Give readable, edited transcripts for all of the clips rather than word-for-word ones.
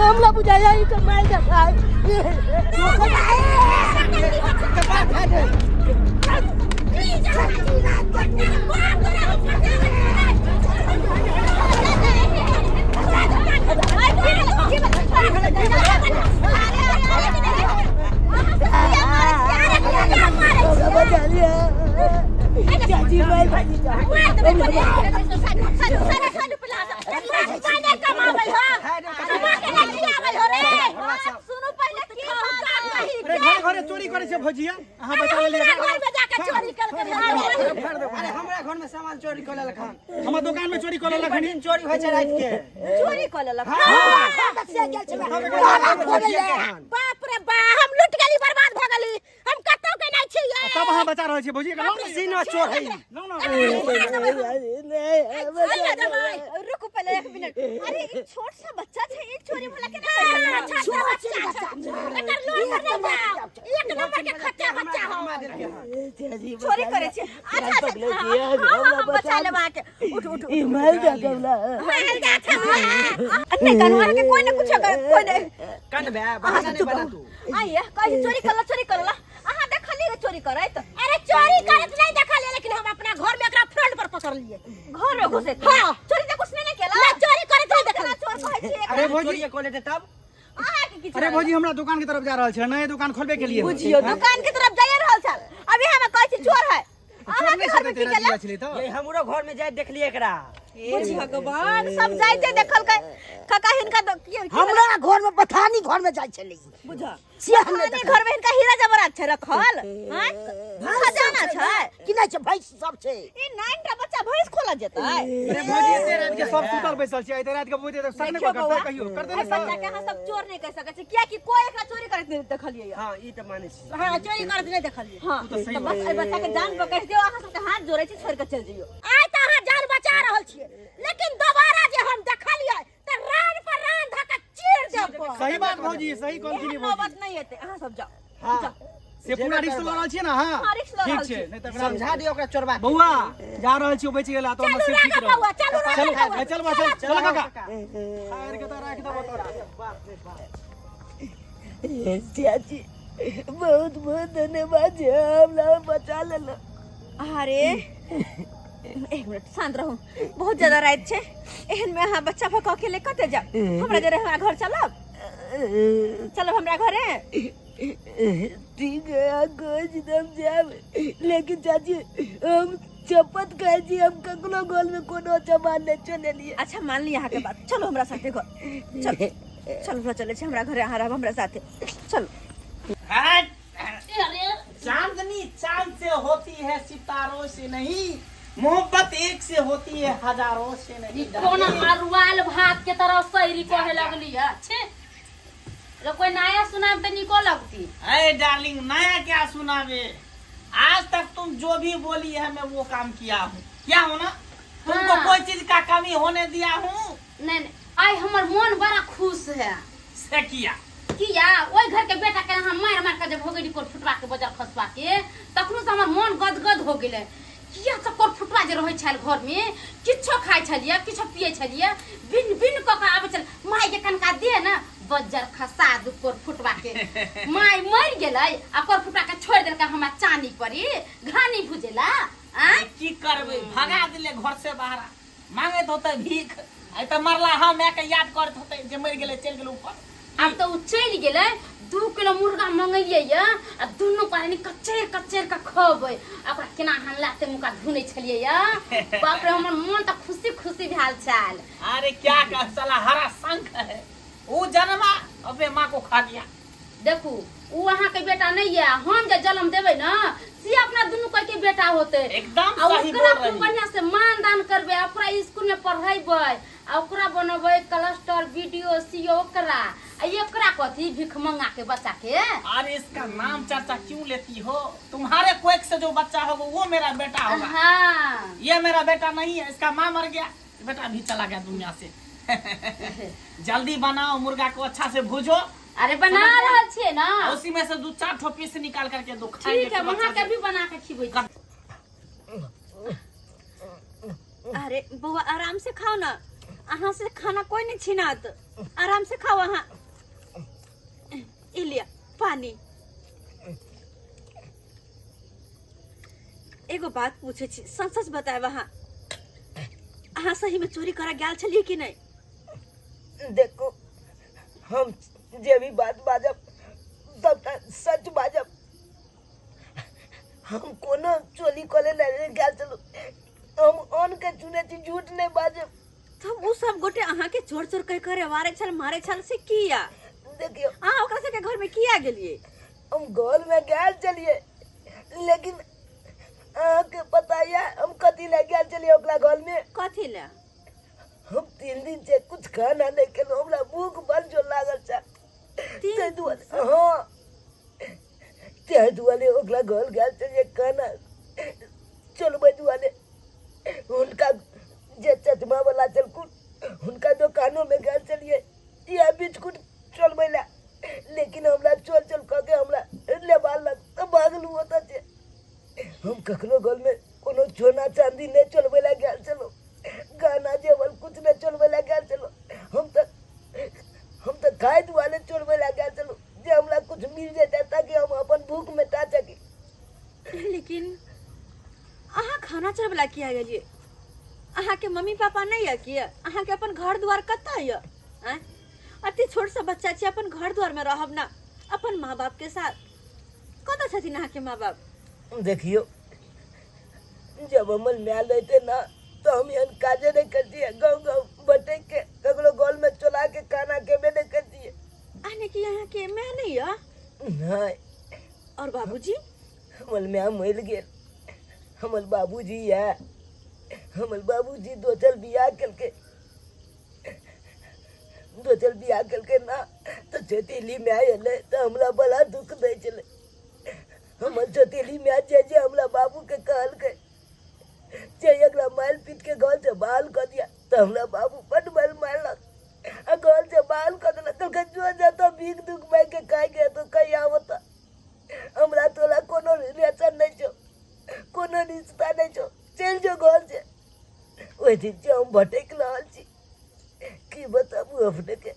हमरा बुझाया ई तऽ मारि देखाय। चाची मारि सुनू पहिले की अरे घर घरे चोरी करै छै भौजिया अहाँ बचा लेलियै घर में जाके चोरी कर के अरे हमरा घर में सामान चोरी कऽ लेलक हन। हमर दुकान में चोरी कऽ लेलक हन दिन चोरी होइ छै राति के। चोरी कऽ लेलक। से गेल छलै ताला खोलै लए। बाप रे बा, हम लुट गेली, बर्बाद भऽ गेली, हम कतौ के नहि छी। तब अहाँ बचा रहल छियै भौजी, एकरा लाउ ने। सीना चोर है ई। लाउ ने। रुकू पहले एक मिनट। अरे ई छोट सा बच्चा छै, ई चोरी भला केना कर सकैत छै? छोट छै बच्चा। एकर लोन पर नहि जाओ, एक नंबर के खच्चा बच्चा हो। मार देलकै हन। चोरी करे छै। अच्छा अच्छा, हाँ, हाँ, हाँ, बचा लेब अहाँके। उठ उठ। ई मारि देलक। मारि दे छै। नहीं कानू, अहाँके कोई ने कुछ कर, कोई नहीं। कन बे बहाना नहीं बना तू। आइए कही चोरी करला, चोरी करला अहाँ देखलिए चोरी करैत? अरे चोरी करैत नहीं देखलिए, लेकिन हम अपना घर में एकरा फ्रंट पर पकड़ लिए, घर में घुसे। हां, चोरी त कुछ नहीं ने केला। ना, चोरी करैत नहीं देखला, चोर कहै छी। अरे भौजी, चोरी कऽ लेतै तब अहाँ के किछु। अरे भौजी, हमरा दुकान के तरफ जा रहल छै, नए दुकान खोलबे के लिए। बुझियो, दुकान के तरफ जाइए रहल छल, अभी हम कहै छी चोर है। चोर अहाँ के नहि घर में छै की तेरा केला दिया छलै तऽ ये हमरो घर में जाय देखलिए एकरा। बुझि भगवान, सब जाइते देखलकै काका हिनका हमरा घर में बथानी घर में जाइ छलै। बुझ से हम नहि बथानी देखलियै। घर में हिनका हीरा जवाहरात छै रखल, हैं, खजाना छै कि नहि छै? भैंस सब छै। ई 9 टा बच्चा भैंस खोलऽ जेतै? अरे भौजी, एते रात के सब सुतल बैसल छै, एते रात के बुझे तऽ सर नहि देखियौ करतै। बौआ, कहियो करतै एहि ने बच्चा सर? के अहाँ सब चोर नहि कहि सकै छी, कियाकि कोई एकरा चोरी करैत नहि देखलियै। हाँ, ई तऽ मानै छी। हाँ, चोरी करैत नहि देखलियै। हाँ, तऽ सही तऽ बस बात। एहि बच्चा के जान पकड़ि दियौ, अहाँ सबके हाथ जोड़ै छी, छोड़ि कऽ चलि जइयौ। आइ तऽ अहाँ जान बचा रहल छियै, लेकिन दोबारा जे हम देखलियै तऽ रान पर रान धऽ कऽ चीर देब। सही बात भौजी, सही कहलखिन एहन भौजी। नौबत नहि एतै, अहाँ सब जाउ। हाँ। जाउ। से पूरा रिक्स लऽ रहल छियै ने अहाँ? हाँ, रिक्स लऽ ठीक रहल छै छी। नहि तऽ एकरा समझा दियौ ओकरा चोरबा के। बौआ जा रहल छी, बचि गेला तऽ चलू नसीब ठीक राघव रहल। बौआ, चलू राघव चल बौआ। चल बा, चल चल काका, खाएर के तऽ राखि देबो तोरा। चाची, बहुत बहुत धन्यवाद जे हमरा बचा लेलो। अरे एक मिनट शांत रहू, बहुत ज्यादा राति छै, एहन में अहाँ बच्चा भऽ कऽ अकेले कतऽ जायब? हमरा जरे हमरा घर चलब, चलब हमरा घरे। ठीक है, अहाँ कहै छी तऽ हम जायब, लेकिन चाची, हम शपथ खाइ छी, हम ककरो घर में कोनो सामान नहि चोरेलियै। अच्छा, मान ली अहाँके बात, चलो हमरा साथे घर चलो। चलो, हमरा चलै छै हमरा घरे, अहाँ रहब हमरा साथे, चलो। चांदनी चांद से होती है, सितारों से नहीं। मोहब्बत एक से होती है, हजारों से नहीं। कोना अरुआल भात के तरह सैरी कहे लगली है छे रे, कोई नया सुनाम त निको लगती। अरे डार्लिंग, नया क्या सुनावे? आज तक तुम जो भी बोली है, मैं वो काम किया हूँ। क्या हो ना तुमको? हाँ। कोई चीज का कमी होने दिया हूँ? नहीं नहीं, आइ हमर मन बड़ा खुश है। से किया? किया, ओहि घर के बेटा के अहाँ मारि मारि के जे भोगेली कोर फुटवा के बजर खसवा के, तखनो से हमर मन गदगद हो गेलै। किया तऽ कोर फुटवा जे रहै छल घर में, किछो खाइ छलियै, किछो पियै छलियै, बिन बिन कऽ के आबै छल, माय के कनका दे ने, बजर खसा दू कोर फुटवा के। माय मरि गेलै आ कोर फुटवा के छोड़ि देलकै हमरा चानी पर ई घानी भुजेला। आँय, की करबै, भगा दिले घर से बाहर, मांगैत होतै भीख। आइ तऽ मरला हम माय के याद करैत होतै जे मरि गेलै, चलि गेलै ऊपर। आब तऽ ओ चलि गेलै, 2 किलो मुर्गा मंगैयै ये आ दुनू प्राणी कचैर कचैर के खबै आ ओकरा केना हम लाते मुका धुनै छलियै ये। बाप रे, हमर मन तऽ खुशी खुशी भेल छल। अरे क्या कह, साला हरा शंख है, वो जन्मा अपने माँ को खा गया। देखू, ओ अहाँके बेटा नहीं ये, हम जे जन्म देबै ने से अपना दुनू कोई के बेटा होते। एकदम आ सही ओकरा बोल रही। खूब बढ़िया से मान दान करबै आ ओकरा स्कूल में पढ़ेबै आ ओकरा बनबै क्लस्टर बीडीओ सीओ ओकरा, आ एकरा कथी भिखमंगा के बच्चा के। अरे इसका नाम चर्चा क्यों लेती हो? तुम्हारे कोख से जो बच्चा होगा वो मेरा बेटा होगा। ये मेरा बेटा नहीं है। इसका माँ मर गया, बेटा भी चला गया दुनिया से। जल्दी बनाओ मुर्गा को, अच्छा से भूजो। अरे बना रहल छियै ना। उसी में से दो चार ठो पीस निकाल करके दो, खाएंगे। ठीक है। खूब वहाँ अच्छा के से। भी बना के खिबै छी। अरे बौआ, आराम से खाओ ना, अहाँ से खाना कोई नहीं छीनात, आराम से खाओ अहाँ। ई लिअ पानी। एगो बात पूछे छी, सच सच बतायब अहाँ, अहाँ सही में चोरी करऽ गेल छलियै कि नहि? देखो, हम जे भी बात बाजब सबटा सच बाजब। हम कोनो चोरी करे नहीं गेल छलहुँ, हम अन्न के चुने छी, झूठ नहीं बाजब। तब ओ सब गोटे अहाँ के चोर चोर कह करे मारे छल, मारे छल से किया? देखियो, अहाँ ओकरा सबके घर में किया गेलिए? हम घर में गेल छलिए, लेकिन अहाँ के पता या हम कथी ले गेल छलिए ओकरा घर में? कथी ले? हम 3 दिन से कुछ खाना नहीं खेलहुँ, हमरा भूख बड़ जोर लागल छै। तीन ताहि दुआरे, हाँ, ताहि दुआरे ओकरा घर गेल छलिए खाना चलबै दुआरे। हुनका जे चश्मा वाला छलखुन हुनका दोकानो में गेल छलिए इएह बिस्कुट चलबै लए, लेकिन हमरा चोर चोर कऽ के हमरा लेबा लग तऽ भागलहुँ ओतऽ से। हम कखनो घर में कोनो सोना चांदी नहीं चलबै लए गेल छलहुँ, गहना जेवर कुछ नहीं चलबै लए गेल छलहुँ। हम तऽ खाय दुआरे चोरबै लए गेल छलहुँ जे हमरा कुछ मिल जेतै ताकि हम अपन भूख मिटा सकी। लेकिन अहाँ खाना चोरबै लए किया गेलियै? अहाँके मम्मी पापा नहीं यऽ की? अहाँके अपन घर द्वार कतऽ यऽ? आँय, अति छोट सा बच्चा छी, अपन घर द्वार में रहब ना अपन माँ बाप के साथ। कतऽ छथिन अहाँके माँ बाप? देखियो, जब हमर माय रहते ना तो हम एहन काजे नहीं करतियै, गाँव गाँव भटक के ककरो घर में चोरा के खाना खेबे नहीं करतियै। यानी कि अहाँके माय नहीं यऽ? नहीं। और बाबूजी? हमर माय मरि गेल, हमर बाबूजी यऽ, हमर बाबूजी दोसर बियाह केलकै, दोसर बियाह केलकै ना तऽ सौतेली माय एलै तऽ हमरा बड़ा दुख दै छलै। हमर सौतेली माय जे जे हमरा बाबूके कहलकै जे एकरा मारि पीट के घर से बाहर कऽ दिया, तऽ हमरा बाबू बड्ड मारि मारलक आ घर से बाहर कऽ देलक। कहलकै जो जतऽ भीख दुख मांगि के खाइके हेतौ कहिया ओतऽ, हमरा तोरा कोनो रिलेशन नहि छौ, कोनो रिश्ता नहि छौ, चलि जो घर से। ओहि दिन से हम भटकि रहल छी, की बताबू अपनेके।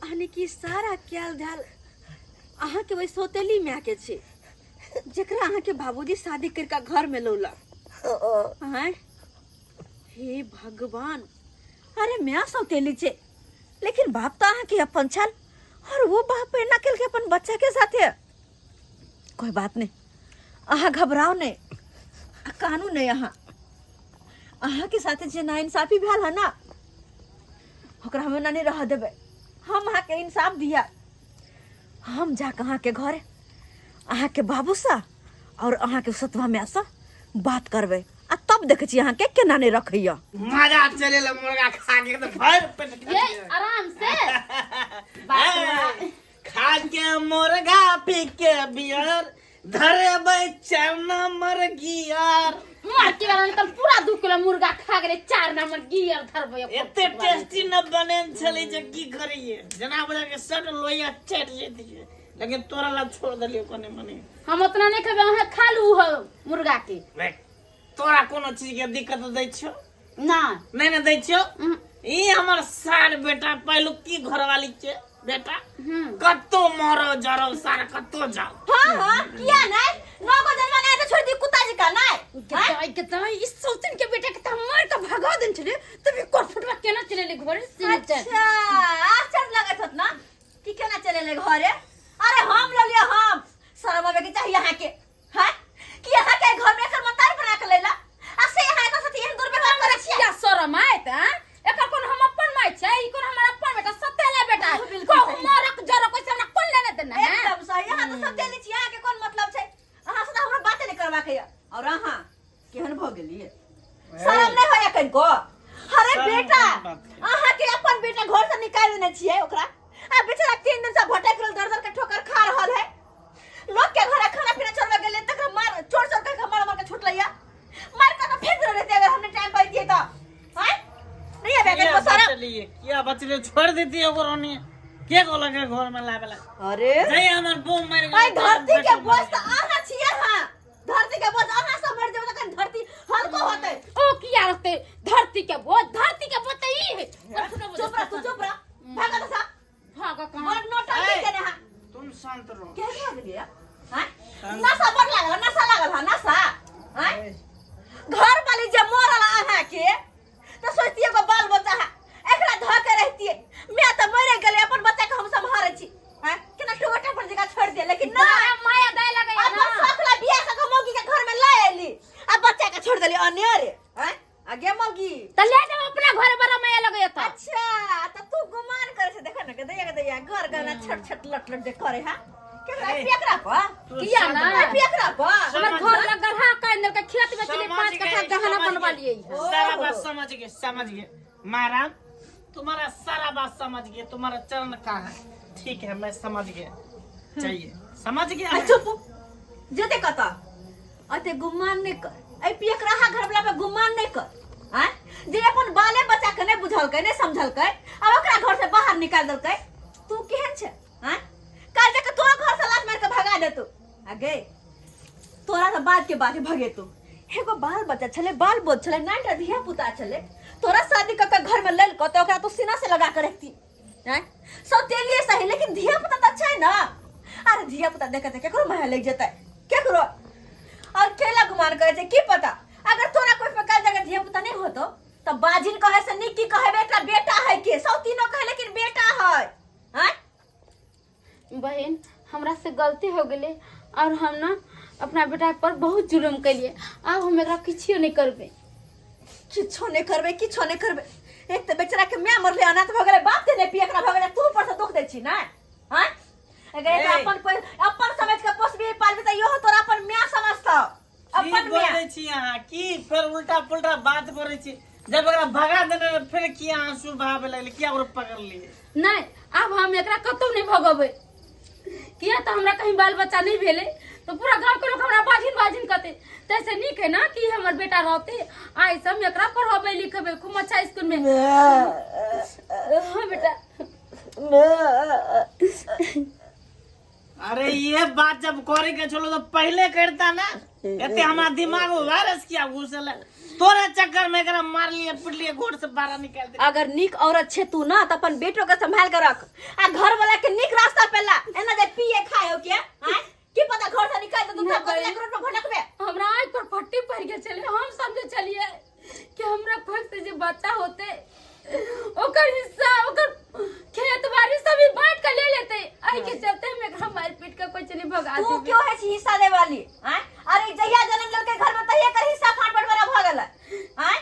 यानी कि सारा कैल धैल अहाँके वही सौतेली माय के छै जेकरा अहाँके बाबूजी शादी करके घर में लौलक। हाँ। आँय, हे भगवान, अरे माय सौतेली छै लेकिन बाप तो अहाँके अपन छल, और वो बाप एना केलकै अपन बच्चा के साथे। कोई बात नहीं, अहाँ घबराओ नहीं, आ कानू नहीं। अहाँ अहाँके साथे जे नाइंसाफी भेल है ना ओकरा हम एना नहीं रह देबै, हम अहाँके इंसाफ दिया। हम जाके अहाँके घर अहाँके बाबूसँ और अहाँके सतवा मायसँ बात करबै आ तब देखै छी अहाँके केना नहीं रखैया। मजा चले ला मुर्गा खा के तो भर पेट खा ये लिया। आराम से बाप रे। खा के मुर्गा पी के बियर धरे चरना मर गियर। मार के वाला ने त पूरा 2 किलो मुर्गा खा गेलै, 4 नंबर गियर धरबै। एते टेस्टी न बनेन छलै जे की करिए, जेना बजा के सब लोहिया चटि जैतिए, लेकिन तोरा ला छोड़ देलियो कने मने। हम उतना नहीं खेबै, अहाँ खा लू हो मुर्गा के। रे, तोरा कोनो चीज के दिक्कत दै छियो? ना। नहीं ना दै छियो? उहुं। ई हमर सार बेटा पहिलुकी घरवाली के बेटा हम्म। कतो मरो जरो सार कतो जाओ। हाँ हाँ किया नहीं, नौ गो जन्म नहीं तो छोड़ दी कुत्ता जी का नहीं। के दाई, के दाई, इस सौतन के बेटा के त हम मार के भगा देन छले, तभी कोर फुटवा केना चलेले घरे से नहीं चल। अच्छा, आश्चर्य लगत होत ना कि केना चलेले घरे? अरे हम ले लिया, हम शर्म आवे के चाहिए यहाँ के। हाँ कि यहाँ के घर में एकर मतार बना के लेला आ से यहाँ एकर साथ एहन दुर्व्यवहार करै छियै? क्या शरम आयत, हाँ? एकर कोन हम अपन माय छै, ई कोन हमर अपन बेटा सतेला बेटा हाँ, बिल्कुल कहू सही। मरक जरक ओइसे हमरा कोन लेने देना है? एकदम सही, अहाँ तऽ सतेली छी, अहाँके कोन मतलब छै? अहाँ से तऽ हमरा बाते नहि करबाक यऽ। और अहाँ केहन भऽ गेलियै? शरम नहि होइया कनिको? अरे शरम बेटा, कोन बात के? अहाँके अपन बेटा घर से निकालि देने छियै ओकरा, आ बेचारा 3 दिन से भटक रहल, दर दर के ठोकर खा रहल है, लोग के घर खाना पीना छोड़बे गेलै तकरा मार चोर चोर के मार मार के छुटलैया, मार के तो फेंक देने रहते अगर हमने टाइम पर दिए तो। हैं नहीं आबे किया कनिको शरम? बचलिए, किया बचलिए, छोड़ देती ओकरो नहीं के गोला के घर में लावेला। अरे जय हमर बम मार गेल। आई धरती के बोझ त अहाँ छियै। हां धरती के बोझ अहाँ सब मर जेबै तखन धरती हल्को होतै। ओ किया रहतै धरती के बोझ? धरती के बोझ त ई है। चुप रह तू, चुप रह, भागा त सा। भागा कहाँ? बड़ नौटंकी केने अनेरे हैं आगे मौगी त ले जाओ अपना घर बड़ा माया लगैया त अच्छा त तू गुमान करे छे देखा न गदैया गदैया घर गना छट छट लट लट जे करे हां केकरा पियकरा प तू किया शांत ना? रह। पियकरा प हमर घर लग गढ़ा कान देलकै खेत बेचली समझ 5 कट्ठा गए, गहना समझ बनवा गए। लिए सारा बात समझ गए, समझ गए महाराज, तुम्हारा सारा बात समझ गए। तुम्हारा चरण कहाँ है? ठीक है, मैं समझ गया, चाहिए समझ गया। आ चुप जते कत अते गुमान नहीं कर, ए पियकरा घर वाला पे गुमान नहीं कर। हैं जे अपन बाले बच्चा के नहीं बुझलकै, नहीं समझलकै, आ ओकरा घर से बाहर निकाल देलकै, तू केहन छे? हैं काल जाके तोरा घर से लात मार के भगा देतू। आगे तोरा तो बाद के बात भगेतू, एगो बाल बच्चा छले, बाल बोध छले, नाइटा धिया पुता छले, तोरा शादी क के घर में लेल क त ओकरा तू सीना से लगा के रखती। हैं सब तेलिए सही, लेकिन धिया पुता त छै ना। अरे धिया पुता देखे त केकरो माया लग जेतै केकरो, और केला गुमान करे छै की पता। अगर तोरा कोई पे काल जाके धिया पुता नहीं होतो त बाजिन कहे से नीक की कहे बेटा बेटा है के सब तीनों कहे, लेकिन बेटा है। हैं बहन हमरा से गलती हो गेलै और हम ना अपना बेटा पर बहुत जुर्म केलिए, आब हम एकरा किछियो नहीं करबै। किछो नहीं करबै, किछो नहीं करबै। एक तऽ बेचारा के माय मरले, अनाथ भऽ गेलै, बाप के नहीं पियकरा भऽ गेलै, तू ऊपर से दुख दै छी ना। हैं अगर एकरा ए। अपन अपन समझ के पोसबी पालबी तऽ इहो तोरा अपन माय समझतौ, की अपन माय। बोलै छी अहाँ? की फेर उल्टा पुल्टा बात करै छी? जब ओकरा भगा देने रहे, फेर किया आंसू बहाबे लगले, किया ओकरा पकड़लिए? नहीं, आब हम एकरा कतौ नहीं भगबै, किया तऽ हमरा कहीं बाल बच्चा नहीं भेलै तो पूरा गांव के लोग हमरा बाजिन बाजिन कहते, तैसे नीक है ना कि हमर बेटा रहते। आइ से हम एकरा पढ़ेबै लिखेबै खूब अच्छा स्कूल में। हाँ बेटा। अरे ये बात जब करे के छोड़ो तो पहले करता ना, एते हमारा दिमाग में वायरस किया घुसल है। तोरे चक्कर में एकरा मार लिए पिट लिए घोड़ से बाहर निकाल दे। अगर नीक औरत छे तू ना त अपन बेटो के संभाल के रख आ घर वाला के नीक रास्ता पे ला, एना जे पिए खाए हो के हैं की पता घर से निकाल दे तू नहीं तब बहन। एक रोड पर भटकबे। हमरा आँख पर पट्टी पड़ गेल छलै, हम समझे छलियै कि हमरा कोख से जे बच्चा होते ओकर हिस्सा ओकर खेत बाड़ी सब ही बांट के ले लेते, एहि के चलते हम एकरा मार पीट के कोई चली भगा तू देबै। क्यों है छी हिस्सा दे वाली? हैं अरे जहिया जन्म लेलकै घर में तहिया कर हिस्सा फाट बटवारा भ गेलै। हैं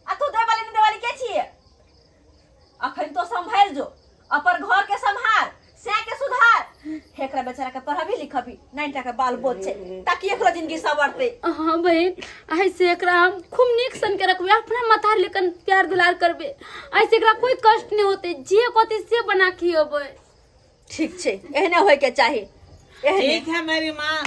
आ तू दे वाली नहीं दे वाली के छियै? अखन तो संभाल जो अपन घर के संभाल, से के सुधार, एकरा बेचारा के पढ़ाबी लिखबी, नाइन के बाल बोध छै ताकि एकरो जिंदगी सवरते। हाँ बहन, ऐसे एकरा हम खूब नीक सन के रखबे, अपना मथार लेकिन प्यार दुलार करबे, ऐसे एकरा कोई कष्ट नहीं होते, जे कहते से बना खियेबै। ठीक छै, एहने होय के चाही, एहने। ठीक है मेरी माँ,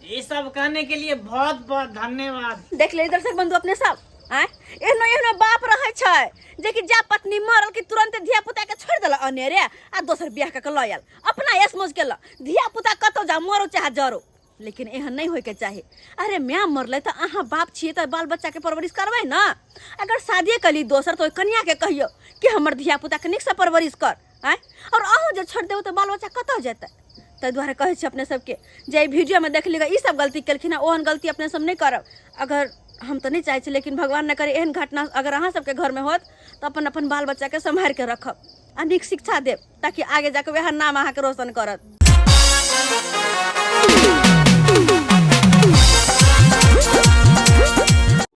ये सब कहने के लिए बहुत बहुत धन्यवाद। देख ले दर्शक बंधु अपने सब आँय एहनो एहनो बाप रहै छै जे कि जा पत्नी मरल कि तुरंत धिया पुता के छोड़ देलक अनेरे आ दोसर बियाह कऽ के लऽ आयल, अपना ऐश मौज केलक, धिया पुता कतौ जा मरो चाहे जरो, लेकिन एहन नहीं होय के चाही। अरे माय मरलै तऽ अहाँ बाप छियै तऽ बाल बच्चा के परवरिश करबै ना, अगर शादिये कली दोसर तऽ ओहि कनिया के कहियौ कि हमर धिया पुता के नीकसँ परवरिश कर। आँय और अहूँ जे छोड़ि देबै तऽ बाल बच्चा कतऽ जेतै? ताहि दुआरे कहै छी अपने सबके जे एहि वीडियोमे देखली ई सब गलती केलखिन हँ, ओहन गलती अपने सब नहि करब। अगर हम तऽ नहि चाहै छी, लेकिन भगवान नहि करे एहन घटना अगर अहाँ सबके घरमे होत तऽ अपन अपन बाल बच्चाके सम्हारिके रखब आ नीक शिक्षा देब ताकि आगे जाके वएह नाम अहाँके रोशन करत।